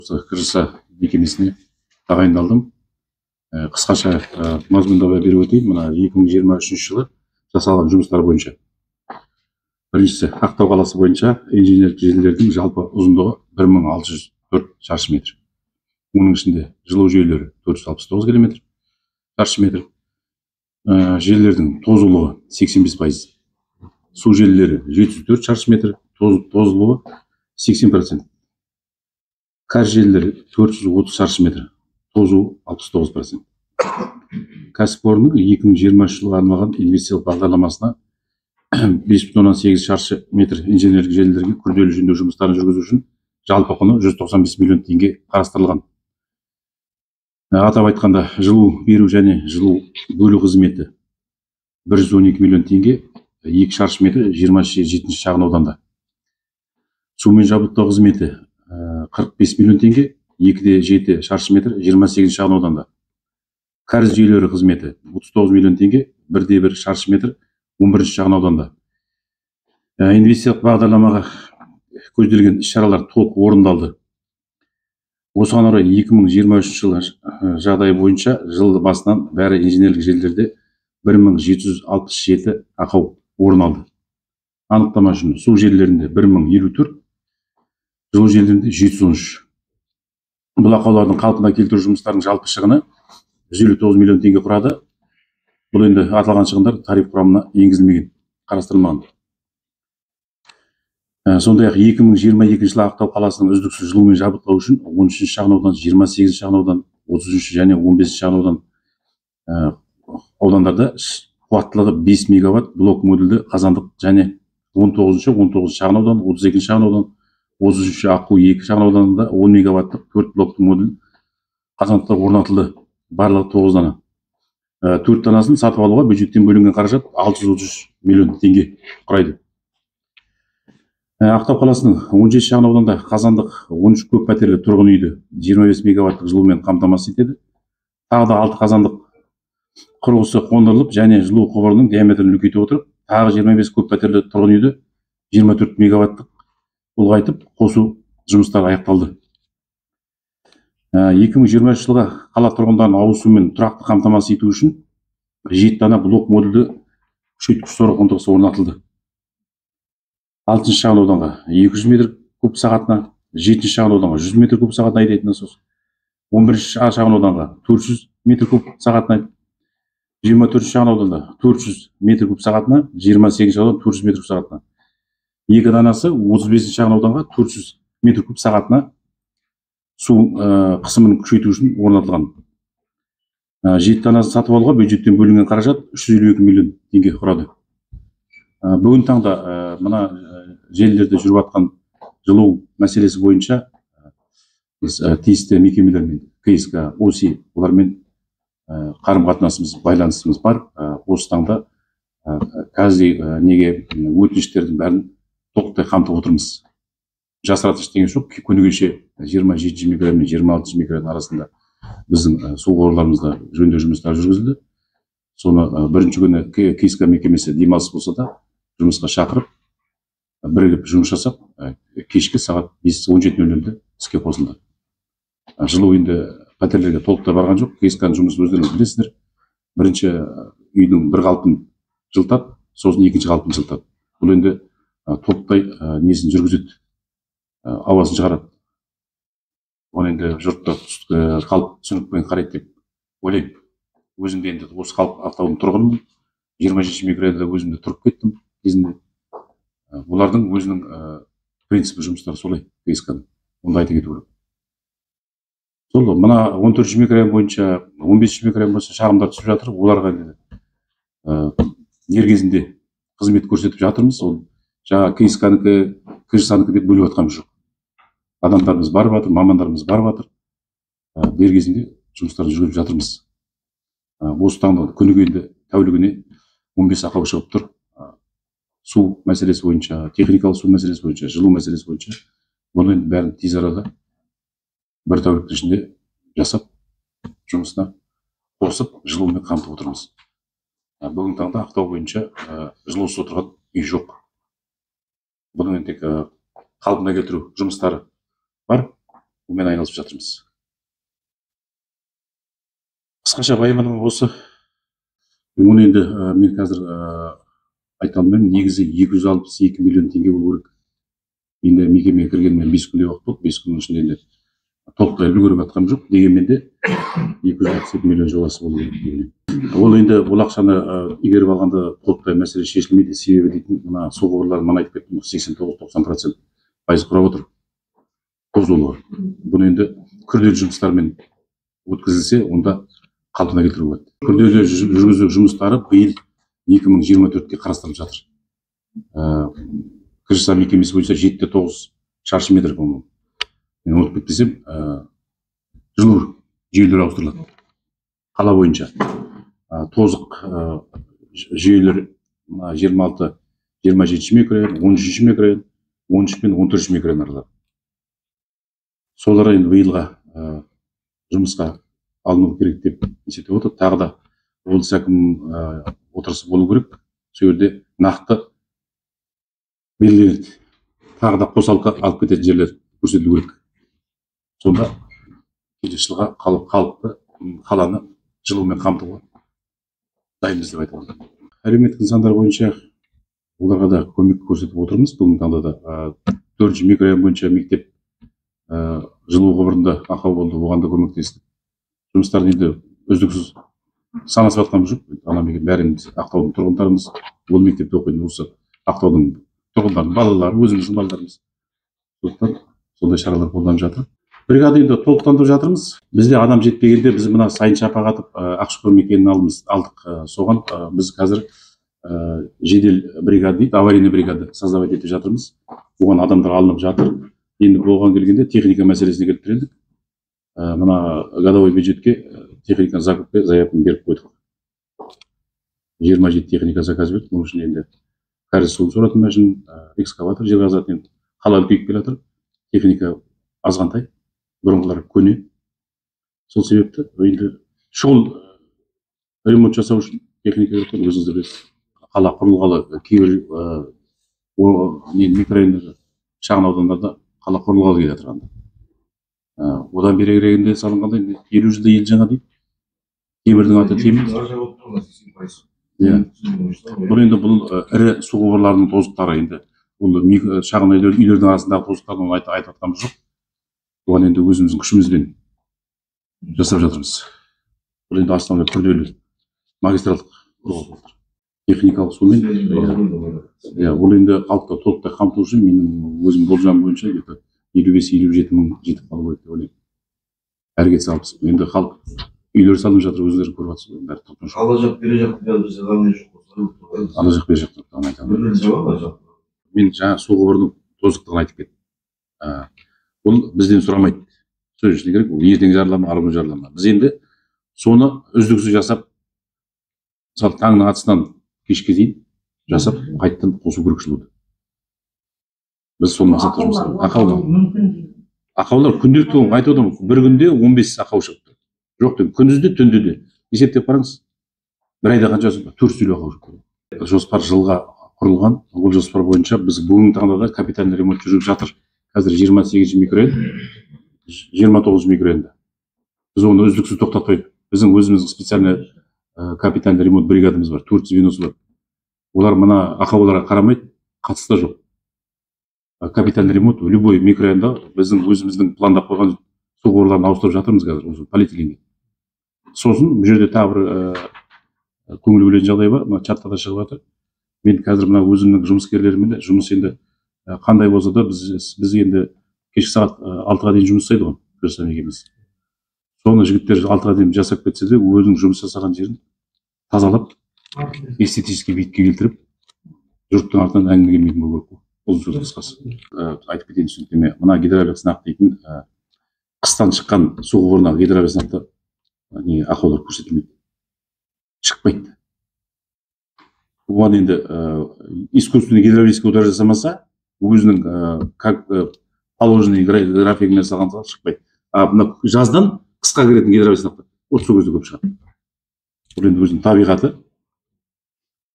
ведомство КЖС мекемесіне тағайындалдым. Қысқаша мазмұндама беріп өтейін. Мына 2023 жылы жасалған жұмыстар бойынша. Біріншісі, Ақтау қаласы бойынша инженерлік желілердің жалпы ұзындығы 1604 шаршы метр. Оның ішінде жылу жүйелері 469 километр шаршы метр. Желілердің тозулығы 85%. Су желілері 704 шаршы метр, тозулығы 80%. Кәріз желілері 430 шаршы метр, тозуы 69%. Кәсіпорынның 2023 жылға арналған инвестициялық бағдарламасына 5,8 шаршы метр инженерлік желілерге күрделі жөндеу жұмыстарын жүргізу үшін жалпы құны 195 миллион теңге қарастырылған. Атап айтқанда, жылу беру және жылу бөлу қызметі 112 миллион теңге, 2 шаршы метр 27 шағын ауданда. Сумен жабдықтау қызметі 45 миллион теңге, 2,7 шаршы метр 28 шағын ауданда. Кәріз жүйелері қызметі 39 миллион теңге, 1,1 шаршы метр 11 шағын ауданда. Инвестициялық бағдарламаға көзделген іс-шаралар толық орындалды. Осыған орай 2023 жылы жағдай бойынша жыл басынан бәрі инженерлік желілерде 1767 ақау орын алды. Анықтама үшін, су желілерінде 1054, жылу желілерінде 713. Бұл ақаулардың қалпына келтіру жұмыстарының жалпы шығыны 159 миллион теңге құрады. Бұл енді аталған шығындар тариф құрамына енгізілмеген, қарастырылмаған. Сондай-ақ 2022 жылы Ақтау қаласының үздіксіз жылумен жабдықтау үшін 13 шағын аудан, 28 шағын аудан, 33 және 15 шағын аудан аудандарда қуаттылығы 5 мегаватт блок модульді қазандық және 19 19 шағын аудан, 32 шағын аудан, 33 Аққу 2 шағын ауданында 10 мегаваттық 4 блокты модуль қазандықтар орнатылды. Барлығы 9 дана. 4 данасын сатып алуға бюджеттен бөлінген қаражат 633 миллион теңге құрайды. Ақтау қаласының 17 шағын ауданда қазандық 13 көп пәтерлі тұрғын үйді 25 мегаваттық жылумен қамтамасыз етеді. Тағы да 6 қазандық құрылғысы қондырылып және жылу құбырының диаметрін үлкейте отырып, тағы 25 көп пәтерлі тұрғын үйді 24 мегаваттық ұлғайтып қосу жұмыстары аяқталды. 2023 жылға қала тұрғындарын ауыз сумен тұрақты қамтамасыз ету үшін 7 дана блок модульді күшейткіш сорғы қондырғысы орнатылды. 6 шағын ауданға 200 метр куб сағатына, 7 шағын ауданға 100 метр куб сағатына айдайтын насос, 11 шағын ауданға 400 метр куб сағатына, 24 шағын ауданда 400 метр куб сағатына, 28 шағын ауданда 400 метр куб сағатына. 2 данасы 35 шағын ауданға 400 метр куб сағатына су қысымын күшейту үшін орнатылған. 7 данасын сатып алуға бюджеттен бөлінген қаражат 352 миллион теңге құрады. Бүгін таңда мына желілерде жүріп жатқан жылу мәселесі бойынша біз тиісті мекемелермен, КСК, ОСИ, олармен қарым-қатынасымыз, байланысымыз бар. Осы таңда қазір неге өтініштердің бәрін толықтай қамтып отырмыз. Жасыратын ештеңе жоқ. Күні кеше 27 микрорайон мен 26 микрорайон арасында біздің су құбырларымызда жөндеу жұмыстары жүргізілді. Соны бірінші күні КСК мекемесі демалыс болса да жұмысқа шақырып, бірігіп жұмыс жасап, кешкі сағат 17:00-де іске қосылды. Жылу енді пәтерлерге толықтай барған жоқ. КСК-ның жұмысын өздеріңіз білесіздер. Бірінші үйдің бір қалпын жылытады, сосын екінші қалпын жылытады. Бұл енді толықтай несін жүргізеді, ауасын шығарады. Оны енді жұртта халық түсінікпен қарайды деп ойлаймын. Өзім де енді осы халық Ақтаудың тұрғынымын. 27 микрорайонда өзім де тұрып кеттім кезінде. Олардың өзінің принципі жұмыстары солай КСК-ның. Оны айта кету керек. Сол мына 14 микрорайон бойынша, 15 микрорайон бойынша шағымдар түсіп жатыр. Оларға дер кезінде қызмет көрсетіп жатырмыз. Ол жаңа КСК-нікі, КЖС-нікі деп бөліп жатқанымыз жоқ. Адамдарымыз барып жатыр, мамандарымыз барып жатыр. Дер кезінде жұмыстарын жүргізіп жатырмыз. Осы таңда күніге енді тәулігіне 15 ақау шығып тұр. Су мәселесі бойынша, техникалық су мәселесі бойынша, жылу мәселесі бойынша бұны енді бәрін тез арада бір тәуліктің ішінде жасап, жұмысына қосып, жылумен қамтып отырмыз. Бүгінгі таңда Ақтау бойынша жылусыз отырған үй жоқ. Бұның енді тек қалпына келтіру жұмыстары бар. Онымен айналысып жатырмыз. Қысқаша баяндама осы. Оны енді мен қазір айта алмаймын. Негізі 262 миллион теңге болу керек. Енді мекемеге кіргеніме 5 күндей уақыт болды. 5 күннің ішінде енді толықтай үлгеріп жатқаным жоқ. Дегенмен де 262 миллион жобасы болу керек деген. Ол енді ол ақшаны игеріп алғанда толықтай мәселе шешілмейді. Себебі дейтін мына су құбырлары, мана айтып кеттім, 89-90% пайыз құрап отыр тозулығы. Бұны енді күрделі жұмыстармен өткізілсе, онда қалпына келтіруге болады. Күрделі жүргізу жұмыстары биыл 2024-ке қарастырылып жатыр. КЖСА мекемесі бойынша 7,9 шаршы метр, по-моему. Мен ұмытып кетпесем, жылу жүйелері ауыстырылады қала бойынша. Тозық жүйелер мына 26, 27 микрорайон, 13 микрорайон, 13 пен 14 микрорайон аралары. Солар енді биылға жұмысқа алыну керек деп есептеп отыр. Тағы да облыс әкімінің отырысы болу керек. Сол жерде нақты белгіленеді. Тағы да қосалқы алып кететін жерлер көрсетілу керек. Сонда келесі жылға халықты, қаланы жылумен қамтуға дайынбыз деп айта аламын. Әлеуметтік нысандар бойынша оларға да көмек көрсетіп отырмыз. Бүгінгі таңда да 4-ші микрорайон бойынша мектеп жылу құбырында ақау болды, оған да көмектестік. Жұмыстарды енді үздіксіз санасып жатқанымыз жоқ. Ана мектеп бәріміз Ақтаудың тұрғындарымыз, ол мектепте оқитын осы Ақтаудың тұрғындарының балалары, өзіміздің балаларымыз. Сондықтан сондай шаралар қолданып жатыр. Бригада енді толықтандырып жатырмыз. Бізде адам жетпегенде біз мына Сайын шапақ атып Ақшұқыр мекенін алдық. Соған біз қазір жедел бригада дейді, аварийный бригада создавать етіп жатырмыз. Оған адамдар алынып жатыр. Енді оған келгенде техника мәселесіне келіп тірелдік. Мына годовой бюджетке техника закупке заявканы беріп қойдық. 27 техника заказ бердік. Оның ішінде енді кәріз суын соратын машина, экскаватор, жер қазатын. Енді қала үлкейіп келе жатыр. Техника азғантай, бұрынғылар көне. Сол себепті енді шұғыл ремонт жасау үшін техника керек қой, өзіңіздер білесіз. Қала құрылғалы кейбір микрорайондар, шағын аудандарда қала құрылғалы келе жатырғанда. Одан берегірегінде салынғанда енді 50 жылда ел жаңа дейді. Темірдің аты темір. Иә. Бұл енді бұл ірі су құбырларының тозықтары енді. Бұл шағын үйлердің арасындағы тозықтарын оны айтып жатқанымыз жоқ. Оған енді өзіміздің күшімізбен жасап жатырмыз. Бұл енді основной күрделі магистралдық техникалық сумен. Иә, ол енді халықты толықтай қамту үшін менің өзім болжамым бойынша где-то 55-57 мың жетіп қалу керек деп ойлаймын. Әрі кетсе 60 мың. Енді халық үйлер салынып жатыр, өздері көріп жатсыз, бәрі тоқтан жоқ. Ала жақ, бері жақ, бізде главный жоқ. Ала жақ, бері жақ айта алмаймын. Мен жаңа су құбырының тозықтығын айтып кеттім. Ол бізден сұрамайды. Сөз үшін керек, ол ертең жарыла ма, арғы күні жарыла ма. Біз енді соны үздіксіз жасап, мысалы таңның атысынан кешке дейін жасап, қайтадан қосу керек жылуды. Біз сол мақсатта жұмыс істейміз. Ақаулар мүмкін. Ақаулар күнделікті айтып отырмын, бір күнде 15 ақау шығып тұр. Жоқ деп, күндіз де, түнде де. Есептеп қараңыз, бір айда қанша 450 ақау шығып тұр. Жоспар жылға құрылған. Ол жоспар бойынша біз бүгінгі таңда да капитальный ремонт жүріп жатыр. Қазір 28 микрорайон, 29 микрорайонда. Біз оны үздіксіз тоқтатпай, біздің өзіміздің специальный капитальный ремонт бригадамыз бар, 4 звеносы бар. Олар мына ақауларға қарамайды, қатысы да жоқ. Капитальный ремонт любой микрорайонда біздің өзіміздің пландап қойған су құбырларын ауыстырып жатырмыз қазір осы полиэтиленге. Сосын бұл жерде тағы бір көңіл бөлетін жағдай бар, мына чатта да шығып жатыр. Мен қазір мына өзімнің жұмыскерлеріммен де жұмыс енді қандай болса да біз енді кешкі сағат 6-ға дейін жұмыс жасайды ғой КЖСА мекемесі. Соны жігіттер 6-ға дейін жасап кетсе де өзінің жұмыс жасаған жерін тазалап, эстетический видке келтіріп, жұрттың артынан әңгіме келмейтін болу керек қой. Ұзын сөз қысқасы. Айтып кетейін түсініктеме. Мына гидравликалық сынақ дейтін қыстан шыққан су құбырына гидравликалық сынақта не ақаулар көрсетілмейді. Шықпайды. Оған енді искусственный гидравлический удар жасамаса, өзінің как положенный графигімен салған шықпайды. А мына жаздан қысқа кіретін гидравликалық сынақта ол сол кезде көп шығады. Бұл енді өзінің табиғаты.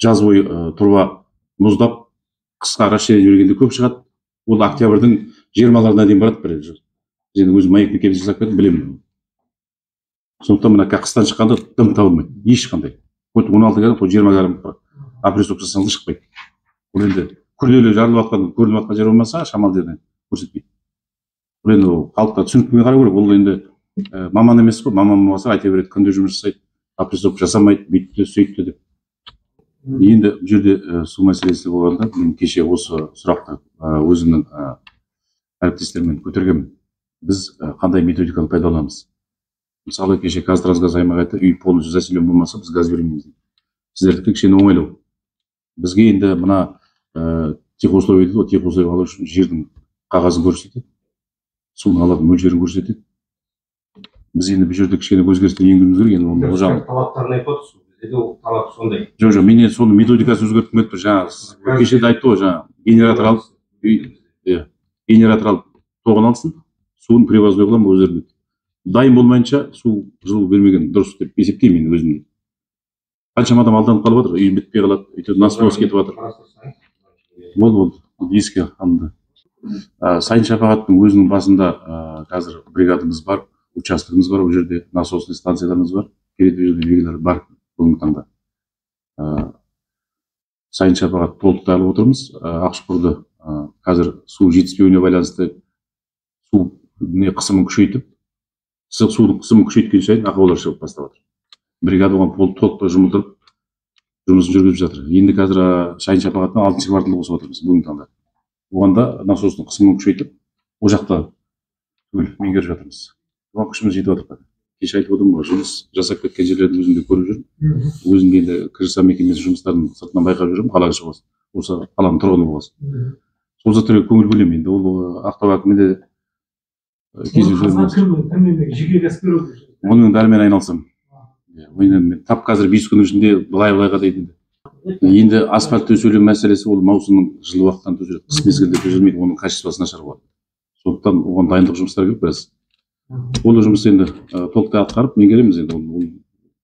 Жаз бойы тұрба мұздап, қысқа расширение бергенде көп шығады. Ол октябрьдің 20-ларына дейін барады бір жыл. Біз енді өзім маек мекемесі жасап кеттім, білемін. Сондықтан мына қыстан шыққанда дым табылмайды ешқандай. Хоть 16 грамм, хоть 20 грамм опрессовка жасасаң да шықпайды. Ол енді күрделі жарылып жатқан, көрініп жатқан жер болмаса, шамалы жерден көрсетпейді. Ол енді ол халыққа түсінікпен қарау керек. Ол енді маман емес қой, маман болмаса айта береді, күнде жұмыс жасайды, опрессовка жасамайды, бүйтті, сөйтті деп. Енді бұл жерде су мәселесі болғанда, мен кеше осы сұрақты өзімнің әріптестеріммен көтергенмін. Біз қандай методиканы пайдаланамыз? Мысалы, кеше ҚазТрансГаз аймақ айтты, үй полностью заселен болмаса, біз газ бермейміз дейді. Сіздердікі кішкене оңайлау. Бізге енді мына техусловие дейді ғой, техусловие алу үшін жердің қағазын көрсетеді, судың алатын мөлшерін көрсетеді. Біз енді бұл жерде кішкене өзгерістер енгізуіміз керек енді оны, ол жағын. Талаптарын айтып отырсыз, бізде де ол талап сондай. Жоқ, жоқ, мен енді соның методикасын өзгерткім келіп тұр. Жаңа сіз кеше де айтты ғой, жаңа генератор алып, иә, генератор алып тоғын алсын, суын привозной қыламын өздеріне. Дайын болмайынша су, жылу бермеген дұрыс деп есептеймін мен өзім. Қаншама адам алданып қалып жатыр, үй бітпей қалады, өйтіп насос кетіп жатыр. Болды, болды, еске алынды. Сайын Шапағаттың өзінің басында қазір бригадамыз бар, учаскеміз бар, ол жерде насосный станцияларымыз бар, передвижной двигатель бар бүгінгі таңда. Сайын Шапағат толықтай алып отырмыз. Ақшұқырды қазір су жетіспеуіне байланысты су не қысымын күшейтіп, судың қысымын күшейткен сайын ақаулар шығып бастап жатыр. Бригада оған толықтай жұмылдырып, жұмысын жүргізіп жатыр. Енді қазір Сайын Шапағаттан алтыншы кварталды қосып отырмыз бүгінгі таңда. Оған да насостың қысымын күшейтіп, ол жақта түгел меңгеріп жатырмыз. Оған күшіміз жетіп жатыр. Кеше айтып отырмын ғой, жұмыс жасап кеткен жерлерді өзім де көріп жүрмін. Өзім де енді КЖСА мекемесі жұмыстарын сыртынан байқап жүрмін, қалаға шығып осы қаланың тұрғыны болғасын. Сол заттарға көңіл бөлемін енді. Ол Ақтау әкімі де кездесу. Жеке кәсіпкер. Оның бәрімен айналысамын. Мен тап қазір 5 күннің ішінде былай-былайға дейді. Енді асфальт төселу мәселесі ол маусымның жылы уақыттан төселеді, қыс мезгілінде төселмейді, оның качествосы нашар болады. Сондықтан оған дайындық жұмыстары керек біраз. Ол жұмысты енді толықтай атқарып меңгереміз енді. Ол